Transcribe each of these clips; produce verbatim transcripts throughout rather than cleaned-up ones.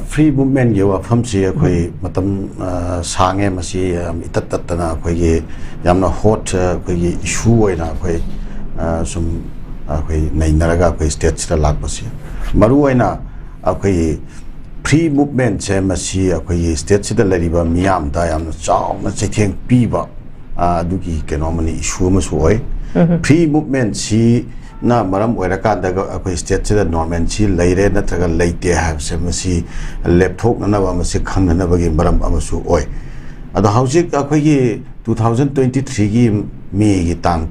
Free ꯃꯨꯚꯃꯦꯟꯒꯤ ꯋꯥꯐꯝꯁꯤ ꯑꯩꯈꯣꯏ ꯃꯇꯝ ꯑ, ꯁꯥꯡꯉꯦ꯫ ꯃꯁꯤ ꯌꯥꯝ ꯏꯇꯠ ꯇꯠꯇꯅ ꯑꯩꯈꯣꯏꯒꯤ ꯌꯥꯝꯅ ꯍꯣꯠ ꯑꯩꯈꯣꯏꯒꯤ ꯏꯁꯨ ꯑꯣꯏꯅ ꯑꯩꯈꯣꯏ ꯑ, ꯁꯨꯝ ꯑꯩꯈꯣꯏ ꯅꯩꯅꯔꯒ ꯑꯩꯈꯣꯏ ꯁ꯭ꯇꯦꯠꯁꯤꯗ ꯂꯥꯛꯄꯁꯤ꯫ ꯃꯔꯨꯑꯣꯏꯅ ꯑꯩꯈꯣꯏꯒꯤ ꯐ꯭ꯔꯤ ꯃꯨꯚꯃꯦꯟꯁꯦ ꯃꯁꯤ ꯑꯩꯈꯣꯏꯒꯤ ꯁ꯭ꯇꯦꯠꯁꯤꯗ ꯂꯩꯔꯤꯕ ꯃꯤꯌꯥꯝꯗ ꯌꯥꯝꯅ ꯆꯥꯎꯅ ꯆꯩꯊꯦꯡ ꯄꯤꯕ ꯑ, ꯑꯗꯨꯒꯤ ꯀꯩꯅꯣ ꯑꯃꯅꯤ, ꯏꯁꯨ ꯑꯃꯁꯨ ꯑꯣꯏ꯫ ꯐ꯭ꯔꯤ ꯃꯨꯚꯃꯦꯟꯁꯤꯅ ꯃꯔꯝ ꯑꯣꯏꯔꯀꯥꯟꯗ ꯑꯩꯈꯣꯏ ꯁ꯭ꯇꯦꯠꯁꯤꯗ ꯅꯣꯔꯃꯦꯜꯁꯤ ꯂꯩꯔꯦ ꯅꯠꯇ꯭ꯔꯒ ꯂꯩꯇꯦ ꯍꯥꯏꯕꯁꯦ ꯃꯁꯤ ꯂꯦꯞꯊꯣꯛꯅꯅꯕ, ꯃꯁꯤ ꯈꯪꯅꯅꯕꯒꯤ ꯃꯔꯝ ꯑꯃꯁꯨ ꯑꯣꯏ꯫ ꯑꯗꯣ ꯍꯧꯖꯤꯛ ꯑꯩꯈꯣꯏꯒꯤ ꯇꯨ ꯊꯥꯎꯖꯟ ꯇ꯭ꯋꯦꯟꯇꯤ ꯊ꯭ꯔꯤꯒꯤ ꯃꯦꯒꯤ ꯇꯥꯡ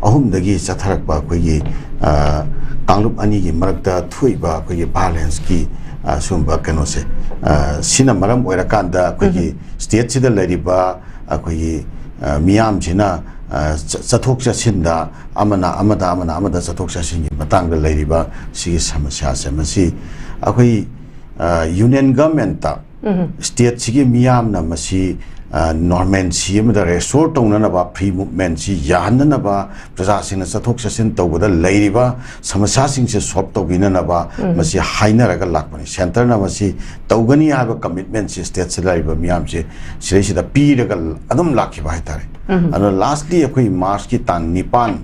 ꯑꯍꯨꯝꯗꯒꯤ ꯆꯠꯊꯔꯛꯄ ꯑꯩꯈꯣꯏꯒꯤ ꯑ, ꯀꯥꯡꯂꯨꯞ ꯑꯅꯤꯒꯤ ꯃꯔꯛꯇ ꯊꯣꯛꯏꯕ ꯑꯩꯈꯣꯏꯒꯤ ꯚꯥꯏꯂꯦꯟꯁꯀꯤ ꯑ, ꯁꯨꯝꯕ ꯀꯩꯅꯣꯁꯦ ꯑ, ꯁꯤꯅ ꯃꯔꯝ ꯑꯣꯏꯔꯀꯥꯟꯗ ꯑꯩꯈꯣꯏꯒꯤ ꯁ꯭ꯇꯦꯠꯁꯤꯗ ꯂꯩꯔꯤꯕ ꯑꯩꯈꯣꯏꯒꯤ ꯑ, ꯃꯤꯌꯥꯝꯁꯤꯅ ꯑ, ꯆ- ꯆꯠꯊꯣꯛ ꯆꯠꯁꯤꯟꯗ ꯑꯃꯅ ꯑꯃꯗ ꯑꯃꯅ ꯑꯃꯗ ꯆꯠꯊꯣꯛ ꯆꯠꯁꯤꯟꯒꯤ ꯃꯇꯥꯡꯗ ꯂꯩꯔꯤꯕ ꯁꯤꯒꯤ ꯁꯃꯁ꯭ꯌꯥꯁꯦ ꯃꯁꯤ ꯑꯩꯈꯣꯏ ꯌꯨꯅꯤꯌꯟ ꯒꯚꯔꯟꯃꯦꯟꯠꯇ ꯁ꯭ꯇꯦꯠꯁꯤꯒꯤ ꯃꯤꯌꯥꯝꯅ ꯃꯁꯤ ꯅꯣꯔꯃꯦꯜꯁꯤ ꯑꯃꯗ ꯔꯦꯁꯇꯣꯔ ꯇꯧꯅꯅꯕ, ꯐ꯭ꯔꯤ ꯃꯨꯚꯃꯦꯟꯠꯁꯤ ꯌꯥꯍꯟꯅꯅꯕ, ꯄ꯭ꯔꯖꯥꯁꯤꯡꯅ ꯆꯠꯊꯣꯛ ꯆꯠꯁꯤꯟ ꯇꯧꯕꯗ ꯂꯩꯔꯤꯕ ꯁꯃꯁ꯭ꯌꯥꯁꯤꯡꯁꯦ ꯁꯣꯜꯕ ꯇꯧꯕꯤꯅꯅꯕ ꯃꯁꯤ ꯍꯥꯏꯅꯔꯒ ꯂꯥꯛꯄꯅꯤ꯫ ꯁꯦꯟꯇꯔꯅ ꯃꯁꯤ ꯇꯧꯒꯅꯤ ꯍꯥꯏꯕ ꯀꯃꯤꯠꯃꯦꯟꯠꯁꯤ ꯁ꯭ꯇꯦꯠꯁꯤꯗ ꯂꯩꯔꯤꯕ ꯃꯤꯌꯥꯝꯁꯦ ꯁꯤꯗꯩꯁꯤꯗ ꯄꯤꯔꯒ ꯑꯗꯨꯝ ꯂꯥꯛꯈꯤꯕ ꯍꯥꯏꯇꯥꯔꯦ꯫ ꯑꯗꯣ ꯂꯥꯁꯂꯤ ꯑꯩꯈꯣꯏ ꯃꯥꯔꯆꯀꯤ ꯇꯥꯡ ꯅꯤꯄꯥꯟ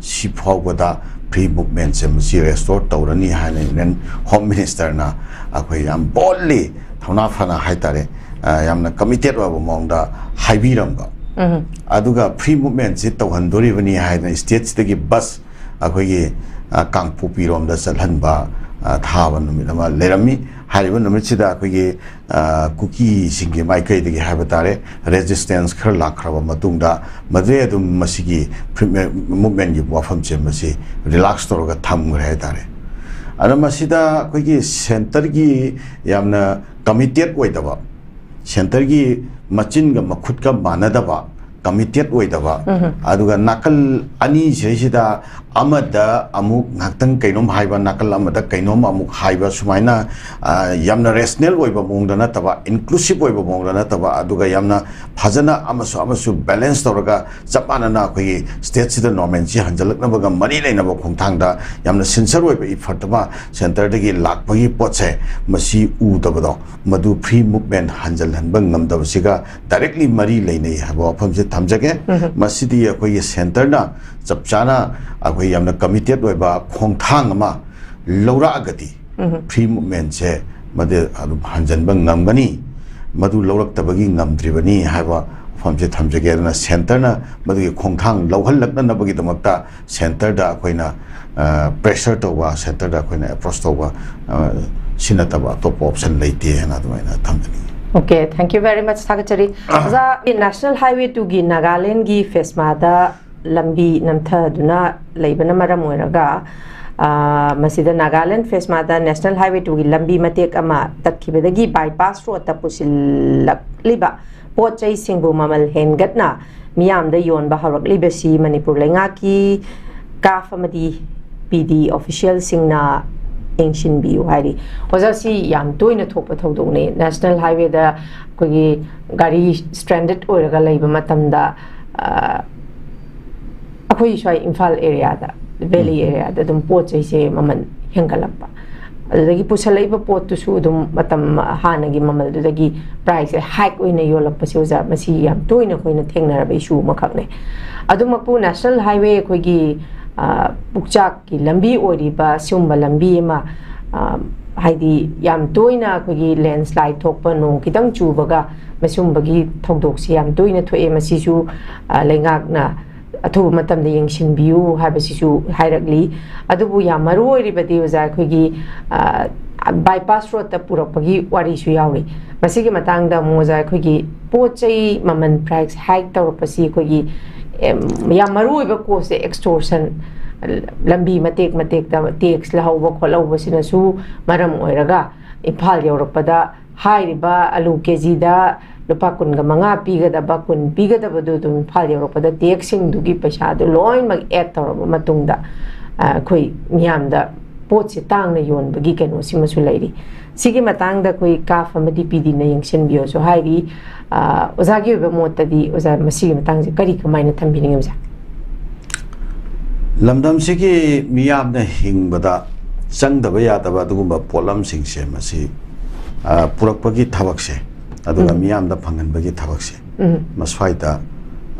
ꯁꯤ ꯐꯥꯎꯕꯗ ꯐ꯭ꯔꯤ ꯃꯨꯚꯃꯦꯟꯠꯁꯦ ꯃꯁꯤ ꯔꯦꯁꯇꯣꯔ ꯇꯧꯔꯅꯤ ꯍꯥꯏꯅ ꯌꯨꯅꯤꯌꯟ ꯍꯣꯝ ꯃꯤꯅꯤꯁꯇꯔꯅ ꯑꯩꯈꯣꯏ ꯌꯥꯝ ꯕꯣꯜꯗꯂꯤ, ꯊꯧꯅꯥ ꯐꯅ ꯍꯥꯏꯇꯥꯔꯦ, ꯑ, ꯌꯥꯝꯅ ꯀꯃꯤꯇꯦꯠ ꯑꯣꯏꯕ ꯃꯑꯣꯡꯗ ꯍꯥꯏꯕꯤꯔꯝꯕ꯫ ꯑꯗꯨꯒ ꯐ꯭ꯔꯤ ꯃꯨꯚꯃꯦꯟꯠꯁꯤ ꯇꯧꯍꯟꯗꯣꯔꯤꯕꯅꯤ ꯍꯥꯏꯗꯅ ꯁ꯭ꯇꯦꯠꯁꯤꯗꯒꯤ ꯕꯁ ꯑꯩꯈꯣꯏꯒꯤ, ꯑ, ꯀꯥꯡꯄꯣꯛꯄꯤꯔꯣꯝꯗ ꯆꯠꯍꯟꯕ, ꯑ, ꯊꯥꯕ ꯅꯨꯃꯤꯠ ꯑꯃ ꯂꯩꯔꯝꯃꯤ꯫ ꯍꯥꯏꯔꯤꯕ ꯅꯨꯃꯤꯠꯁꯤꯗ ꯑꯩꯈꯣꯏꯒꯤ ꯑ, ꯀꯨꯀꯤꯁꯤꯡꯒꯤ ꯃꯥꯏꯀꯩꯗꯒꯤ ꯍꯥꯏꯕ ꯇꯥꯔꯦ, ꯔꯦꯖꯤꯁꯇꯦꯟꯁ ꯈꯔ ꯂꯥꯛꯈ꯭ꯔꯕ ꯃꯇꯨꯡꯗ ꯃꯗꯨꯗꯩ ꯑꯗꯨꯝ ꯃꯁꯤꯒꯤ ꯐ꯭ꯔꯤ ꯃꯨꯚꯃꯦꯟꯠꯀꯤ ꯋꯥꯐꯝꯁꯦ ꯃꯁꯤ ꯔꯤꯂꯦꯛꯁ ꯇꯧꯔꯒ ꯊꯝꯈ꯭ꯔꯦ ꯍꯥꯏꯇꯥꯔꯦ꯫ ꯑꯗꯣ ꯃꯁꯤꯗ ꯑꯩꯈꯣꯏꯒꯤ ꯁꯦꯟꯇꯔꯒꯤ ꯌꯥꯝꯅ ꯀꯃꯤꯇꯦꯠ ꯑꯣꯏꯗꯕ, ꯁꯦꯟꯇꯔꯒꯤ ꯃꯆꯤꯟꯒ ꯃꯈꯨꯠꯀ ꯃꯥꯟꯅꯗꯕ ꯀꯃꯤꯇꯦꯠ ꯑꯣꯏꯗꯕ, ꯑꯗꯨꯒ ꯅꯥꯀꯜ ꯑꯅꯤꯁꯤꯗꯩꯁꯤꯗ ꯑꯃꯗ ꯑꯃꯨꯛ ꯉꯥꯏꯍꯥꯛꯇꯪ ꯀꯩꯅꯣꯝ ꯍꯥꯏꯕ, ꯅꯥꯀꯜ ꯑꯃꯗ ꯀꯩꯅꯣꯝ ꯑꯃꯨꯛ ꯍꯥꯏꯕ, ꯁꯨꯃꯥꯏꯅ, ꯑ, ꯌꯥꯝꯅ ꯔꯦꯁꯅꯦꯜ ꯑꯣꯏꯕ ꯃꯑꯣꯡꯗ ꯅꯠꯇꯕ, ꯏꯟꯀ꯭ꯂꯨꯁꯤꯞ ꯑꯣꯏꯕ ꯃꯑꯣꯡꯗ ꯅꯠꯇꯕ, ꯑꯗꯨꯒ ꯌꯥꯝꯅ ꯐꯖꯅ ꯑꯃꯁꯨ ꯑꯃꯁꯨ ꯕꯦꯂꯦꯟꯁ ꯇꯧꯔꯒ ꯆꯞ ꯃꯥꯟꯅꯅ ꯑꯩꯈꯣꯏꯒꯤ ꯁ꯭ꯇꯦꯠꯁꯤꯗ ꯅꯣꯔꯃꯦꯜꯁꯤ ꯍꯟꯖꯜꯂꯛꯅꯕꯒ ꯃꯔꯤ ꯂꯩꯅꯕ ꯈꯣꯡꯊꯥꯡꯗ ꯌꯥꯝꯅ ꯁꯤꯟꯁꯔ ꯑꯣꯏꯕ ꯏꯐꯔꯠ ꯑꯃ ꯁꯦꯟꯇꯔꯗꯒꯤ ꯂꯥꯛꯄꯒꯤ ꯄꯣꯠꯁꯦ, ꯃꯁꯤ ꯎꯗꯕꯗꯣ, ꯃꯗꯨ ꯐ꯭ꯔꯤ ꯃꯨꯚꯃꯦꯟ ꯍꯟꯖꯜꯍꯟꯕ ꯉꯝꯗꯕꯁꯤꯒ ꯗꯥꯏꯔꯦꯛꯂꯤ ꯃꯔꯤ ꯂꯩꯅꯩ ꯍꯥꯏꯕ ꯋꯥꯐꯝꯁꯦ ꯊꯝꯖꯒꯦ꯫ ꯃꯁꯤꯗꯤ ꯑꯩꯈꯣꯏꯒꯤ ꯁꯦꯟꯇꯔꯅ ꯆꯞ ꯆꯥꯅ ꯑꯩꯈꯣꯏ ꯌꯥꯝꯅ ꯀꯃꯤꯇꯦꯠ ꯑꯣꯏꯕ ꯈꯣꯡꯊꯥꯡ ꯑꯃ ꯂꯧꯔꯛꯑꯒꯗꯤ, ꯐ꯭ꯔꯤ ꯃꯨꯚꯃꯦꯟꯁꯦ ꯃꯗꯨ ꯑꯗꯨꯝ ꯍꯟꯖꯤꯟꯕ ꯉꯝꯒꯅꯤ꯫ ꯃꯗꯨ ꯂꯧꯔꯛꯇꯕꯒꯤ ꯉꯝꯗ꯭ꯔꯤꯕꯅꯤ ꯍꯥꯏꯕ ꯋꯥꯐꯝꯁꯦ ꯊꯝꯖꯒꯦ꯫ ꯑꯗꯨꯅ ꯁꯦꯟꯇꯔꯅ ꯃꯗꯨꯒꯤ ꯈꯣꯡꯊꯥꯡ ꯂꯧꯍꯜꯂꯛꯅꯅꯕꯒꯤꯗꯃꯛꯇ ꯁꯦꯟꯇꯔꯗ ꯑꯩꯈꯣꯏꯅ, ꯑ, ꯄ꯭ꯔꯦꯁꯔ ꯇꯧꯕ, ꯁꯦꯟꯇꯔꯗ ꯑꯩꯈꯣꯏꯅ ꯑꯦꯄ꯭ꯔꯣꯁ ꯇꯧꯕ, ꯑ, ꯁꯤ ꯅꯠꯇꯕ ꯑꯇꯣꯞꯄ ꯑꯣꯞꯁꯟ ꯂꯩꯇꯦ ꯍꯥꯏꯅ ꯑꯗꯨꯃꯥꯏꯅ ꯊꯝꯖꯅꯤꯡꯉꯤ꯫ Okay, thank you very much, ꯊꯥꯒꯠꯆꯔꯤ꯫ ꯑꯣꯖꯥ, National Highway two ꯒꯤ ꯅꯥꯒꯥꯂꯦꯟꯒꯤ ꯐꯦꯁꯃꯥꯗ ꯂꯝꯕꯤ ꯅꯝꯊꯗꯨꯅ ꯂꯩꯕꯅ ꯃꯔꯝ ꯑꯣꯏꯔꯒ, ꯑ, ꯃꯁꯤꯗ ꯅꯥꯒꯥꯂꯦꯟ ꯐꯦꯁꯃꯥꯗ National Highway two ꯒꯤ ꯂꯝꯕꯤ ꯃꯇꯦꯛ ꯑꯃ ꯇꯠꯈꯤꯕꯗꯒꯤ ꯕꯥꯏꯄꯥꯁ ꯔꯣꯗꯇ ꯄꯨꯁꯤꯜꯂꯛꯂꯤꯕ ꯄꯣꯠ ꯆꯩꯁꯤꯡꯕꯨ ꯃꯃꯜ ꯍꯦꯟꯒꯠꯅ ꯃꯤꯌꯥꯝꯗ ꯌꯣꯟꯕ ꯍꯧꯔꯛꯂꯤꯕꯁꯤ ꯃꯅꯤꯄꯨꯔ ꯂꯩꯉꯥꯛꯀꯤ ꯀꯥꯐ ꯑꯃꯗꯤ ꯄꯤ ꯗꯤ ꯑꯣꯐꯤꯁꯤꯌꯦꯜꯁꯤꯡꯅ ꯌꯦꯡꯁꯤꯟꯕꯤꯌꯨ ꯍꯥꯏꯔꯤ꯫ ꯑꯣꯖꯥ, ꯁꯤ ꯌꯥꯝ ꯇꯣꯏꯅ ꯊꯣꯛꯄ ꯊꯧꯗꯣꯛꯅꯤ꯫ National Highway ꯗ ꯑꯩꯈꯣꯏꯒꯤ ꯒꯥꯔꯤ ꯁ꯭ꯇ꯭ꯔꯦꯟꯗꯦꯗ ꯑꯣꯏꯔꯒ ꯂꯩꯕ ꯃꯇꯝꯗ, ꯑ, ꯑꯩꯈꯣꯏ ꯁ꯭ꯋꯥꯏ ꯏꯝꯐꯥꯜ ꯑꯦꯔꯤꯌꯥꯗ, ꯚꯦꯂꯤ ꯑꯦꯔꯤꯌꯥꯗ ꯑꯗꯨꯝ ꯄꯣꯠ ꯆꯩꯁꯦ ꯃꯃꯜ ꯍꯦꯟꯒꯠꯂꯛꯄ, ꯑꯗꯨꯗꯒꯤ ꯄꯨꯁꯜꯂꯛꯏꯕ ꯄꯣꯠꯇꯨꯁꯨ ꯑꯗꯨꯝ ꯃꯇꯝ ꯍꯥꯟꯅꯒꯤ ꯃꯃꯜꯗꯨꯗꯒꯤ ꯄ꯭ꯔꯥꯏꯁꯁꯦ ꯍꯥꯏꯛ ꯑꯣꯏꯅ ꯌꯣꯜꯂꯛꯄꯁꯦ, ꯑꯣꯖꯥ, ꯃꯁꯤ ꯌꯥꯝ ꯇꯣꯏꯅ ꯑꯩꯈꯣꯏꯅ ꯊꯦꯡꯅꯔꯕ ꯏꯁꯨ ꯑꯃꯈꯛꯅꯦ꯫ ꯑꯗꯨꯃꯛꯄꯨ National Highway ꯑꯩꯈꯣꯏꯒꯤ, ꯑ, ꯄꯨꯛꯆꯥꯛꯀꯤ ꯂꯝꯕꯤ ꯑꯣꯏꯔꯤꯕ ꯁꯤꯒꯨꯝꯕ ꯂꯝꯕꯤ ꯑꯃ, ꯑ, ꯍꯥꯏꯗꯤ ꯌꯥꯝ ꯇꯣꯏꯅ ꯑꯩꯈꯣꯏꯒꯤ ꯂꯦꯟꯁ꯭ꯂꯥꯏꯗ ꯊꯣꯛꯄ, ꯅꯣꯡ ꯈꯤꯇꯪ ꯆꯨꯕꯒ ꯃꯁꯤꯒꯨꯝꯕꯒꯤ ꯊꯧꯗꯣꯛꯁꯤ ꯌꯥꯝ ꯇꯣꯏꯅ ꯊꯣꯛꯑꯦ꯫ ꯃꯁꯤꯁꯨ, ꯑ, ꯂꯩꯉꯥꯛꯅ ꯑꯊꯨꯕ ꯃꯇꯝꯗ ꯌꯦꯡꯁꯤꯟꯕꯤꯌꯨ ꯍꯥꯏꯕꯁꯤꯁꯨ ꯍꯥꯏꯔꯛꯂꯤ꯫ ꯑꯗꯨꯕꯨ ꯌꯥꯝ ꯃꯔꯨ ꯑꯣꯏꯔꯤꯕꯗꯤ, ꯑꯣꯖꯥ, ꯑꯩꯈꯣꯏꯒꯤ, ꯑ, ꯕꯥꯏꯄꯥꯁ ꯔꯣꯗꯇ ꯄꯨꯔꯛꯄꯒꯤ ꯋꯥꯔꯤꯁꯨ ꯌꯥꯎꯔꯤ꯫ ꯃꯁꯤꯒꯤ ꯃꯇꯥꯡꯗ ꯑꯃꯨꯛ, ꯑꯣꯖꯥ, ꯑꯩꯈꯣꯏꯒꯤ ꯄꯣꯠ ꯆꯩ ꯃꯃꯜ ꯄ꯭ꯔꯥꯏꯁ ꯍꯥꯏꯛ ꯇꯧꯔꯛꯄꯁꯤ ꯑꯩꯈꯣꯏꯒꯤ, ꯑꯦꯝ, ꯌꯥꯝ ꯃꯔꯨ ꯑꯣꯏꯕ ꯀꯣꯁꯁꯦ ꯑꯦꯛꯁꯇꯣꯔꯁꯟ, ꯂꯝꯕꯤ ꯃꯇꯦꯛ ꯃꯇꯦꯛꯇ ꯇꯦꯛꯁ ꯂꯧꯍꯧꯕ ꯈꯣꯠꯍꯧꯕꯁꯤꯅꯁꯨ ꯃꯔꯝ ꯑꯣꯏꯔꯒ ꯏꯝꯐꯥꯜ ꯌꯧꯔꯛꯄꯗ ꯍꯥꯏꯔꯤꯕ ꯑꯂꯨ ꯀꯦ ꯖꯤꯗ ꯂꯨꯄꯥ ꯀꯨꯟꯒ ꯃꯉꯥ ꯄꯤꯒꯗꯕ, ꯀꯨꯟ ꯄꯤꯒꯗꯕꯗꯨ ꯑꯗꯨꯝ ꯏꯝꯐꯥꯜ ꯌꯧꯔꯛꯄꯗ ꯇꯦꯛꯁꯁꯤꯡꯗꯨꯒꯤ ꯄꯩꯁꯥꯗꯨ ꯂꯣꯏꯅꯃꯛ ꯑꯦꯗ ꯇꯧꯔꯕ ꯃꯇꯨꯡꯗ, ꯑ, ꯑꯩꯈꯣꯏ ꯃꯤꯌꯥꯝꯗ ꯄꯣꯠꯁꯦ ꯇꯥꯡꯅ ꯌꯣꯟꯕꯒꯤ ꯀꯩꯅꯣꯁꯤꯃꯁꯨ ꯂꯩꯔꯤ꯫ ꯁꯤꯒꯤ ꯃꯇꯥꯡꯗ ꯑꯩꯈꯣꯏ ꯀꯥꯐ ꯑꯃꯗꯤ ꯄꯤ ꯗꯤꯅ ꯌꯦꯡꯁꯤꯟꯕꯤꯌꯣꯁꯨ ꯍꯥꯏꯔꯤ꯫ ꯑ, ꯑꯣꯖꯥꯒꯤ ꯑꯣꯏꯕ ꯃꯣꯠꯇꯗꯤ, ꯑꯣꯖꯥ, ꯃꯁꯤꯒꯤ ꯃꯇꯥꯡꯁꯦ ꯀꯔꯤ, ꯀꯃꯥꯏꯅ ꯊꯝꯕꯤꯅꯤꯡꯉꯤ, ꯑꯣꯖꯥ? ꯂꯝꯗꯝꯁꯤꯒꯤ ꯃꯤꯌꯥꯝꯅ ꯍꯤꯡꯕꯗ ꯆꯪꯗꯕ ꯌꯥꯗꯕ ꯑꯗꯨꯒꯨꯝꯕ ꯄꯣꯠꯂꯝꯁꯤꯡꯁꯦ, ꯃꯁꯤ, ꯑ, ꯄꯨꯔꯛꯄꯒꯤ ꯊꯕꯛꯁꯦ, ꯑꯗꯨꯒ ꯎꯝ꯫ ꯃꯤꯌꯥꯝꯗ ꯐꯪꯍꯟꯕꯒꯤ ꯊꯕꯛꯁꯦ, ꯎꯝ꯫ ꯃꯁ꯭ꯋꯥꯏꯗ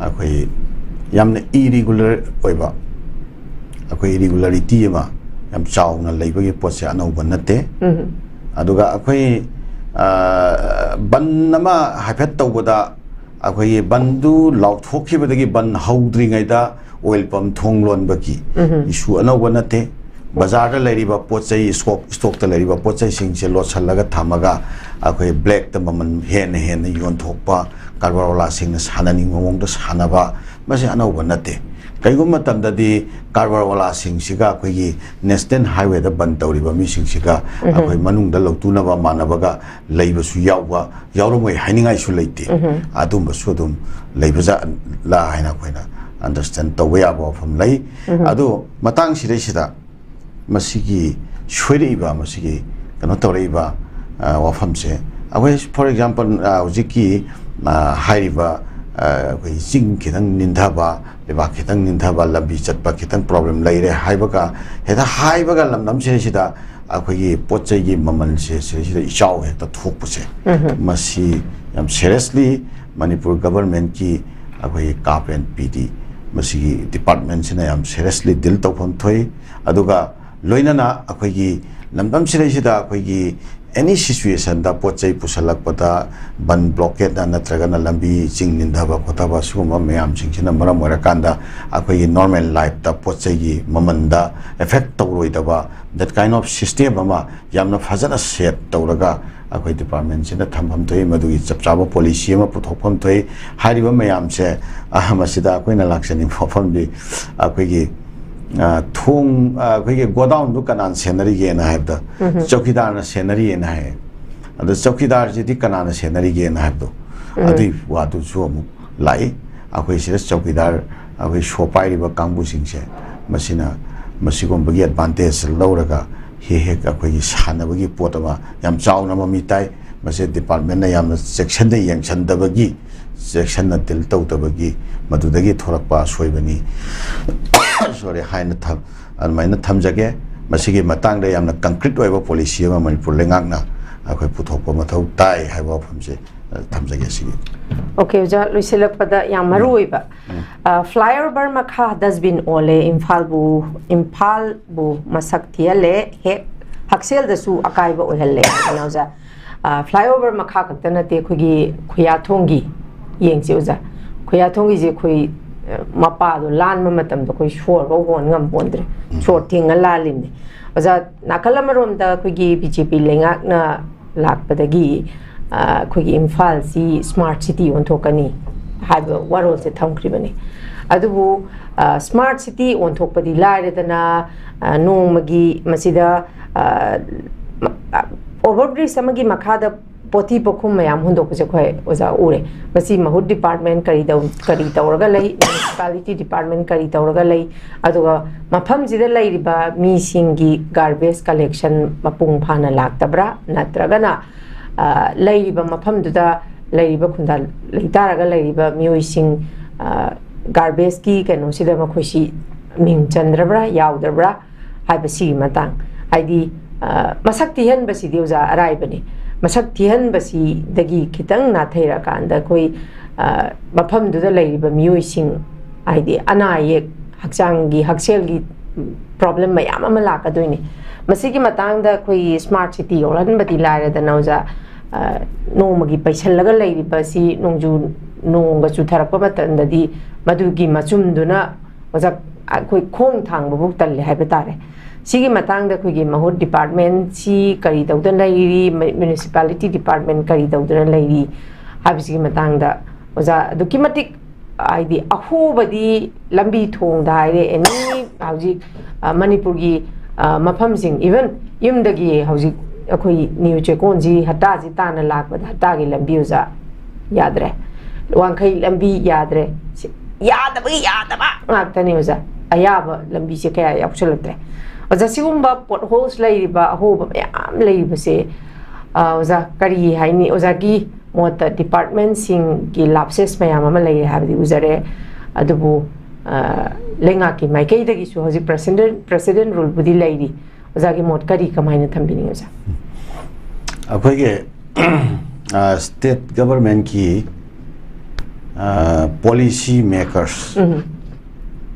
ꯑꯩꯈꯣꯏ ꯌꯥꯝꯅ ꯏꯔꯤꯒꯨꯂꯔ ꯑꯣꯏꯕ, ꯑꯩꯈꯣꯏ ꯏꯔꯤꯒꯨꯂꯔꯤꯇꯤ ꯑꯃ ꯌꯥꯝ ꯆꯥꯎꯅ ꯂꯩꯕꯒꯤ ꯄꯣꯠꯁꯦ ꯑꯅꯧꯕ ꯅꯠꯇꯦ꯫ ꯎꯝ꯫ ꯑꯗꯨꯒ ꯑꯩꯈꯣꯏ, ꯑ, ꯕꯟ ꯑꯃ ꯍꯥꯏꯐꯦꯠ ꯇꯧꯕꯗ, ꯑꯩꯈꯣꯏꯒꯤ ꯕꯟꯗꯨ ꯂꯥꯎꯊꯣꯛꯈꯤꯕꯗꯒꯤ ꯕꯟ ꯍꯧꯗ꯭ꯔꯤꯉꯩꯗ ꯑꯣꯏꯜ ꯄꯝ ꯊꯣꯡ ꯂꯣꯟꯕꯒꯤ ꯎꯝ꯫ ꯏꯁꯨ ꯑꯅꯧꯕ ꯅꯠꯇꯦ꯫ ꯕꯖꯥꯔꯗ ꯂꯩꯔꯤꯕ ꯄꯣꯠ ꯆꯩ, ꯁ꯭ꯇꯣꯛ, ꯁ꯭ꯇꯣꯛꯇ ꯂꯩꯔꯤꯕ ꯄꯣꯠ ꯆꯩꯁꯤꯡꯁꯦ ꯂꯣꯠꯁꯤꯜꯂꯒ ꯊꯝꯃꯒ ꯑꯩꯈꯣꯏ ꯕ꯭ꯂꯦꯛꯇ ꯃꯃꯜ ꯍꯦꯟꯅ ꯍꯦꯟꯅ ꯌꯣꯟꯊꯣꯛꯄ, ꯀꯔꯕꯥꯔ ꯋꯥꯂꯥꯁꯤꯡꯅ ꯁꯥꯟꯅꯅꯤꯡꯕ ꯃꯑꯣꯡꯗ ꯁꯥꯟꯅꯕ, ꯃꯁꯤ ꯑꯅꯧꯕ ꯅꯠꯇꯦ꯫ ꯀꯔꯤꯒꯨꯝꯕ ꯃꯇꯝꯗꯗꯤ ꯀꯔꯕꯥꯔ ꯋꯥꯂꯥꯁꯤꯡꯁꯤꯒ ꯑꯩꯈꯣꯏꯒꯤ ꯅꯦꯁꯅꯦꯜ ꯍꯥꯏꯋꯦꯗ ꯕꯟ ꯇꯧꯔꯤꯕ ꯃꯤꯁꯤꯡꯁꯤꯒ ꯎꯝ꯫ ꯑꯩꯈꯣꯏ ꯃꯅꯨꯡꯗ ꯂꯧꯇꯨꯅꯕ ꯃꯥꯟꯅꯕꯒ ꯂꯩꯕꯁꯨ ꯌꯥꯎꯕ, ꯌꯥꯎꯔꯝꯃꯣꯏ ꯍꯥꯏꯅꯤꯡꯉꯥꯏꯁꯨ ꯂꯩꯇꯦ꯫ ꯎꯝ꯫ ꯑꯗꯨꯝꯕꯁꯨ ꯑꯗꯨꯝ ꯂꯩꯕꯖꯥꯠꯂꯥ ꯍꯥꯏꯅ ꯑꯩꯈꯣꯏꯅ ꯑꯟꯗꯔꯁꯇꯦꯟ ꯇꯧꯕ ꯌꯥꯕ ꯋꯥꯐꯝ ꯂꯩ꯫ ꯎꯝ꯫ ꯑꯗꯣ ꯃꯇꯥꯡꯁꯤꯗꯩꯁꯤꯗ ꯃꯁꯤꯒꯤ ꯁꯣꯏꯔꯛꯏꯕ, ꯃꯁꯤꯒꯤ ꯀꯩꯅꯣ ꯇꯧꯔꯛꯏꯕ, ꯑ, ꯋꯥꯐꯝꯁꯦ, ꯑꯩꯈꯣꯏ, for example, ꯑ, ꯍꯧꯖꯤꯛꯀꯤ, ꯑ, ꯍꯥꯏꯔꯤꯕ, ꯑ, ꯑꯩꯈꯣꯏ ꯆꯤꯡ ꯈꯤꯇꯪ ꯅꯤꯟꯊꯕ, ꯂꯩꯕꯥꯛ ꯈꯤꯇꯪ ꯅꯤꯟꯊꯕ, ꯂꯝꯕꯤ ꯆꯠꯄ ꯈꯤꯇꯪ ꯄ꯭ꯔꯣꯕ꯭ꯂꯦꯝ ꯂꯩꯔꯦ ꯍꯥꯏꯕꯒ, ꯍꯦꯛꯇ ꯍꯥꯏꯕꯒ ꯂꯝꯗꯝꯁꯤꯗꯩꯁꯤꯗ ꯑꯩꯈꯣꯏꯒꯤ ꯄꯣꯠ ꯆꯩꯒꯤ ꯃꯃꯜꯁꯦ ꯁꯤꯗꯩꯁꯤꯗ ꯏꯆꯥꯎ ꯍꯦꯛꯇ ꯊꯣꯛꯄꯁꯦ, ꯎꯝ꯫ ꯃꯁꯤ ꯌꯥꯝ ꯁꯦꯔꯤꯌꯁꯂꯤ ꯃꯅꯤꯄꯨꯔ ꯒꯚꯔꯟꯃꯦꯟꯠꯀꯤ ꯑꯩꯈꯣꯏꯒꯤ ꯀꯥꯞ ꯑꯦꯟ ꯄꯤ ꯗꯤ, ꯃꯁꯤꯒꯤ ꯗꯤꯄꯥꯔꯠꯃꯦꯟꯠꯁꯤꯅ ꯌꯥꯝ ꯁꯦꯔꯤꯌꯁꯂꯤ ꯗꯤꯜ ꯇꯧꯐꯝ ꯊꯣꯛꯏ꯫ ꯑꯗꯨꯒ ꯂꯣꯏꯅꯅ ꯑꯩꯈꯣꯏꯒꯤ ꯂꯝꯗꯝꯁꯤꯗꯩꯁꯤꯗ ꯑꯩꯈꯣꯏꯒꯤ ꯑꯦꯅꯤ ꯁꯤꯆꯨꯋꯦꯁꯟꯗ ꯄꯣꯠ ꯆꯩ ꯄꯨꯁꯜꯂꯛꯄꯗ ꯕꯟ ꯕ꯭ꯂꯣꯀꯦꯠꯅ ꯅꯠꯇ꯭ꯔꯒꯅ ꯂꯝꯕꯤ ꯆꯤꯡ ꯅꯤꯟꯊꯕ ꯈꯣꯠꯊꯕ ꯁꯤꯒꯨꯝꯕ ꯃꯌꯥꯝꯁꯤꯡꯁꯤꯅ ꯃꯔꯝ ꯑꯣꯏꯔꯀꯥꯟꯗ ꯑꯩꯈꯣꯏꯒꯤ ꯅꯣꯔꯃꯦꯜ ꯂꯥꯏꯐꯇ ꯄꯣꯠ ꯆꯩꯒꯤ ꯃꯃꯜꯗ effect ꯇꯧꯔꯣꯏꯗꯕ, that kind of system ꯑꯃ ꯌꯥꯝꯅ ꯐꯖꯅ ꯁꯦꯠ ꯇꯧꯔꯒ ꯑꯩꯈꯣꯏ ꯗꯤꯄꯥꯔꯠꯃꯦꯟꯁꯤꯅ ꯊꯝꯐꯝ ꯊꯣꯛꯏ, ꯃꯗꯨꯒꯤ ꯆꯞ ꯆꯥꯕ ꯄꯣꯂꯤꯁꯤ ꯑꯃ ꯄꯨꯊꯣꯛꯐꯝ ꯊꯣꯛꯏ꯫ ꯍꯥꯏꯔꯤꯕ ꯃꯌꯥꯝꯁꯦ, ꯑ, ꯃꯁꯤꯗ ꯑꯩꯈꯣꯏꯅ ꯂꯥꯛꯆꯅꯤꯡꯕ ꯋꯥꯐꯝꯗꯤ ꯑꯩꯈꯣꯏꯒꯤ, ꯑ, ꯊꯣꯡ, ꯑ, ꯑꯩꯈꯣꯏꯒꯤ ꯒꯣꯗꯥꯎꯟꯗꯨ ꯀꯅꯥꯅ ꯁꯦꯟꯅꯔꯤꯒꯦꯅ ꯍꯥꯏꯕꯗ, ꯎꯝ꯫ ꯆꯧꯀꯤꯗꯥꯔꯅ ꯁꯦꯟꯅꯔꯤꯑꯅ ꯍꯥꯏꯌꯦ꯫ ꯑꯗꯣ ꯆꯧꯀꯤꯗꯥꯔꯁꯤꯗꯤ ꯀꯅꯥꯅ ꯁꯦꯟꯅꯔꯤꯒꯦꯅ ꯍꯥꯏꯕꯗꯣ, ꯑꯗꯨꯒꯤ ꯋꯥꯗꯨꯁꯨ ꯑꯃꯨꯛ ꯂꯥꯛꯏ꯫ ꯑꯩꯈꯣꯏ ꯁꯤꯗ ꯆꯧꯀꯤꯗꯥꯔ, ꯑꯩꯈꯣꯏ ꯁꯣ ꯄꯥꯏꯔꯤꯕ ꯀꯥꯡꯕꯨꯁꯤꯡꯁꯦ, ꯃꯁꯤꯅ ꯃꯁꯤꯒꯨꯝꯕꯒꯤ ꯑꯦꯗꯚꯥꯟꯇꯦꯖ ꯂꯧꯔꯒ ꯍꯦꯛ ꯍꯦꯛ ꯑꯩꯈꯣꯏꯒꯤ ꯁꯥꯟꯅꯕꯒꯤ ꯄꯣꯠ ꯑꯃ ꯌꯥꯝ ꯆꯥꯎꯅ ꯃꯃꯤ ꯇꯥꯏ꯫ ꯃꯁꯤ ꯗꯤꯄꯥꯔꯠꯃꯦꯟꯅ ꯌꯥꯝꯅ ꯆꯦꯛꯁꯤꯟꯅ ꯌꯦꯡꯁꯤꯟꯗꯕꯒꯤ, ꯆꯦꯛꯁꯤꯟꯅ ꯗꯤꯜ ꯇꯧꯗꯕꯒꯤ, ꯃꯗꯨꯗꯒꯤ ꯊꯣꯛꯂꯛꯄ ꯑꯁꯣꯏꯕꯅꯤ꯫ ꯁꯣꯔꯤ ꯍꯥꯏꯅ ꯊꯝ-, ꯑꯗꯨꯃꯥꯏꯅ ꯊꯝꯖꯒꯦ꯫ ꯃꯁꯤꯒꯤ ꯃꯇꯥꯡꯗ ꯌꯥꯝꯅ ꯀꯪꯀ꯭ꯔꯤꯠ ꯑꯣꯏꯕ ꯄꯣꯂꯤꯁꯤ ꯑꯃ ꯃꯅꯤꯄꯨꯔ ꯂꯩꯉꯥꯛꯅ ꯑꯩꯈꯣꯏ ꯄꯨꯊꯣꯛꯄ ꯃꯊꯧ ꯇꯥꯏ ꯍꯥꯏꯕ ꯋꯥꯐꯝꯁꯦ, ꯑ, ꯊꯝꯖꯒꯦ ꯁꯤꯒꯤ꯫ ꯑꯣꯀꯦ ꯑꯣꯖꯥ, ꯂꯣꯏꯁꯤꯜꯂꯛꯄꯗ ꯌꯥꯝ ꯃꯔꯨ ꯑꯣꯏꯕ, ꯑ, ꯐ꯭ꯂꯥꯏꯑꯣꯚꯔ ꯃꯈꯥ ꯗꯁꯕꯤꯟ ꯑꯣꯜꯂꯦ, ꯏꯝꯐꯥꯜꯕꯨ, ꯏꯝꯐꯥꯜꯕꯨ ꯃꯁꯛ ꯊꯤꯍꯜꯂꯦ, ꯍꯦꯛ ꯍꯛꯁꯦꯜꯗꯁꯨ ꯑꯀꯥꯏꯕ ꯑꯣꯏꯍꯜꯂꯦ ꯍꯥꯏꯅ ꯑꯣꯖꯥ꯫ ꯑ, ꯐ꯭ꯂꯥꯏꯑꯣꯚꯔ ꯃꯈꯥ ꯈꯛꯇ ꯅꯠꯇꯦ, ꯑꯩꯈꯣꯏꯒꯤ ꯈꯨꯌꯥꯊꯣꯡꯒꯤ ꯌꯦꯡꯁꯤ ꯑꯣꯖꯥ꯫ ꯈꯨꯌꯥꯊꯣꯡꯒꯤꯁꯦ ꯑꯩꯈꯣꯏ, ꯑ, ꯃꯄꯥꯗꯣ ꯂꯥꯟꯕ ꯃꯇꯝꯗ ꯑꯩꯈꯣꯏ ꯁꯣꯔꯐꯥꯎ ꯍꯣꯟ ꯉꯝꯄꯣꯟꯗ꯭ꯔꯦ, ꯁꯣꯔ ꯊꯤꯡꯉ ꯂꯥꯜꯂꯤꯕꯅꯦ꯫ ꯑꯣꯖꯥ, ꯅꯥꯀꯜ ꯑꯃꯔꯣꯝꯗ ꯑꯩꯈꯣꯏꯒꯤ ꯕꯤ ꯖꯦ ꯄꯤ ꯂꯩꯉꯥꯛꯅ ꯂꯥꯛꯄꯗꯒꯤ, ꯑ, ꯑꯩꯈꯣꯏꯒꯤ ꯏꯝꯐꯥꯜꯁꯤ ꯁ꯭ꯃꯥꯔꯠ ꯁꯤꯇꯤ ꯑꯣꯟꯊꯣꯛꯀꯅꯤ ꯍꯥꯏꯕ ꯋꯥꯔꯣꯜꯁꯦ ꯊꯝꯈ꯭ꯔꯤꯕꯅꯤ꯫ ꯑꯗꯨꯕꯨ, ꯑ, ꯁ꯭ꯃꯥꯔꯠ ꯁꯤꯇꯤ ꯑꯣꯟꯊꯣꯛꯄꯗꯤ ꯂꯥꯏꯔꯗꯅ, ꯑ, ꯅꯣꯡꯃꯒꯤ ꯃꯁꯤꯗ, ꯑ, ꯃ-, ꯑ, ꯑꯣꯚꯔ ꯕ꯭ꯔꯤꯖ ꯑꯃꯒꯤ ꯃꯈꯥꯗ ꯄꯣꯊꯤ ꯄꯣꯈꯨꯝ ꯃꯌꯥꯝ ꯍꯨꯟꯗꯣꯛꯄꯁꯦ ꯑꯩꯈꯣꯏ ꯑꯣꯖꯥ ꯎꯔꯦ꯫ ꯃꯁꯤ ꯃꯍꯨꯠ ꯗꯤꯄꯥꯔꯠꯃꯦꯟ ꯀꯔꯤ ꯇꯧ-, ꯀꯔꯤ ꯇꯧꯔꯒ ꯂꯩ, ꯃ꯭ꯌꯨꯅꯤꯁꯤꯄꯥꯂꯤꯇꯤ ꯗꯤꯄꯥꯔꯠꯃꯦꯟ ꯀꯔꯤ ꯇꯧꯔꯒ ꯂꯩ, ꯑꯗꯨꯒ ꯃꯐꯝꯁꯤꯗ ꯂꯩꯔꯤꯕ ꯃꯤꯁꯤꯡꯒꯤ ꯒꯥꯔꯕꯦꯖ ꯀꯂꯦꯛꯁꯟ ꯃꯄꯨꯡ ꯐꯥꯅ ꯂꯥꯛꯇꯕ꯭ꯔꯥ, ꯅꯠꯇ꯭ꯔꯒꯅ, ꯑ, ꯂꯩꯔꯤꯕ ꯃꯐꯝꯗꯨꯗ ꯂꯩꯔꯤꯕ ꯈꯨꯟꯗꯥ ꯂꯩꯇꯥꯔꯒ ꯂꯩꯔꯤꯕ ꯃꯤꯑꯣꯏꯁꯤꯡ, ꯑ, ꯒꯥꯔꯕꯦꯖꯀꯤ ꯀꯩꯅꯣꯁꯤꯗ ꯃꯈꯣꯏꯁꯤ ꯃꯤꯡ ꯆꯟꯗ꯭ꯔꯕ꯭ꯔꯥ, ꯌꯥꯎꯗ꯭ꯔꯕ꯭ꯔꯥ ꯍꯥꯏꯕꯁꯤꯒꯤ ꯃꯇꯥꯡ, ꯍꯥꯏꯗꯤ, ꯑ, ꯃꯁꯛ ꯊꯤꯍꯟꯕꯁꯤꯗꯤ ꯑꯣꯖꯥ ꯑꯔꯥꯏꯕꯅꯤ꯫ ꯃꯁꯛ ꯊꯤꯍꯟꯕꯁꯤꯗꯒꯤ ꯈꯤꯇꯪ ꯅꯥꯊꯩꯔꯀꯥꯟꯗ ꯑꯩꯈꯣꯏ, ꯑ, ꯃꯐꯝꯗꯨꯗ ꯂꯩꯔꯤꯕ ꯃꯤꯑꯣꯏꯁꯤꯡ, ꯍꯥꯏꯗꯤ ꯑꯅꯥ ꯑꯌꯦꯛ, ꯍꯛꯆꯥꯡꯒꯤ, ꯍꯛꯁꯦꯜꯒꯤ ꯄ꯭ꯔꯣꯕ꯭ꯂꯦꯝ ꯃꯌꯥꯝ ꯑꯃ ꯂꯥꯛꯀꯗꯣꯏꯅꯤ꯫ ꯃꯁꯤꯒꯤ ꯃꯇꯥꯡꯗ ꯑꯩꯈꯣꯏꯒꯤ ꯁ꯭ꯃꯥꯔꯠ ꯁꯤꯇꯤ ꯑꯣꯜꯍꯟꯕꯗꯤ ꯂꯥꯏꯔꯗꯅ ꯑꯣꯖꯥ, ꯑ, ꯅꯣꯡꯃꯒꯤ ꯄꯩꯁꯜꯂꯒ ꯂꯩꯔꯤꯕꯁꯤ ꯅꯣꯡꯖꯨ, ꯅꯣꯡꯒ ꯆꯨꯊꯔꯛꯄ ꯃꯇꯝꯗꯗꯤ ꯃꯗꯨꯒꯤ ꯃꯆꯨꯝꯗꯨꯅ ꯑꯣꯖꯥ, ꯑꯩꯈꯣꯏ ꯈꯣꯡ ꯊꯥꯡꯕꯕꯨ ꯇꯜꯂꯦ ꯍꯥꯏꯕ ꯇꯥꯔꯦ꯫ ꯁꯤꯒꯤ ꯃꯇꯥꯡꯗ ꯑꯩꯈꯣꯏꯒꯤ ꯃꯍꯨꯠ ꯗꯤꯄꯥꯔꯠꯃꯦꯟꯁꯤ ꯀꯔꯤ ꯇꯧꯗꯅ ꯂꯩꯔꯤ, ꯃ꯭ꯌꯨꯅꯤꯁꯤꯄꯥꯂꯤꯇꯤ ꯗꯤꯄꯥꯔꯠꯃꯦꯟ ꯀꯔꯤ ꯇꯧꯗꯅ ꯂꯩꯔꯤ ꯍꯥꯏꯕꯁꯤꯒꯤ ꯃꯇꯥꯡꯗ ꯑꯣꯖꯥ, ꯑꯗꯨꯛꯀꯤ ꯃꯇꯤꯛ, ꯍꯥꯏꯗꯤ, ꯑꯍꯣꯕꯗꯤ ꯂꯝꯕꯤ ꯊꯣꯡꯗ ꯍꯥꯏꯔꯦ, ꯑꯦꯅꯤ ꯍꯧꯖꯤꯛ, ꯑ, ꯃꯅꯤꯄꯨꯔꯒꯤ, ꯑ, ꯃꯐꯝꯁꯤꯡ, ꯏꯚꯟ ꯌꯨꯝꯗꯒꯤ ꯍꯧꯖꯤꯛ ꯑꯩꯈꯣꯏ ꯅ꯭ꯌꯨ ꯆꯦꯛꯀꯣꯟꯁꯤ ꯍꯠꯇꯥꯁꯤ ꯇꯥꯟꯅ ꯂꯥꯛꯄꯗ ꯍꯠꯇꯥꯒꯤ ꯂꯝꯕꯤ ꯑꯣꯖꯥ ꯌꯥꯗ꯭ꯔꯦ, ꯋꯥꯡꯈꯩ ꯂꯝꯕꯤ ꯌꯥꯗ꯭ꯔꯦ, ꯁꯤ ꯌꯥꯗꯕꯒꯤ ꯌꯥꯗꯕ ꯉꯥꯛꯇꯅꯤ ꯑꯣꯖꯥ꯫ ꯑꯌꯥꯕ ꯂꯝꯕꯤꯁꯦ ꯀꯌꯥ ꯌꯥꯎꯁꯜꯂꯛꯇ꯭ꯔꯦ꯫ ꯑꯣꯖꯥ, ꯁꯤꯒꯨꯝꯕ ꯄꯣꯠ ꯍꯣꯜꯁ ꯂꯩꯔꯤꯕ, ꯑꯍꯣꯕ ꯃꯌꯥꯝ ꯂꯩꯔꯤꯕꯁꯦ, ꯑ, ꯑꯣꯖꯥ, ꯀꯔꯤ ꯍꯥꯏꯅꯤ? ꯑꯣꯖꯥꯒꯤ ꯃꯣꯠꯇ ꯗꯤꯄꯥꯔꯠꯃꯦꯟꯁꯤꯡꯒꯤ ꯂꯥꯞꯁꯦꯁ ꯃꯌꯥꯝ ꯑꯃ ꯂꯩꯔꯦ ꯍꯥꯏꯕꯗꯤ ꯎꯖꯔꯦ, ꯑꯗꯨꯕꯨ, ꯑ, ꯂꯩꯉꯥꯛꯀꯤ ꯃꯥꯏꯀꯩꯗꯒꯤꯁꯨ ꯍꯧꯖꯤꯛ ꯄ꯭ꯔꯦꯁꯤꯗꯦꯟ, ꯄ꯭ꯔꯦꯁꯤꯗꯦꯟ ꯔꯨꯜꯕꯨꯗꯤ ꯂꯩꯔꯤ꯫ ꯑꯣꯖꯥꯒꯤ ꯃꯣꯠ ꯀꯔꯤ, ꯀꯃꯥꯏꯅ ꯊꯝꯕꯤꯅꯤꯡꯉꯤ ꯑꯣꯖꯥ? ꯑꯩꯈꯣꯏꯒꯤ ꯁ꯭ꯇꯦꯠ ꯒꯕꯔꯃꯦꯟꯀꯤ ꯄꯣꯂꯤꯁꯤ ꯃꯦꯀꯔꯁ, ꯎꯝ,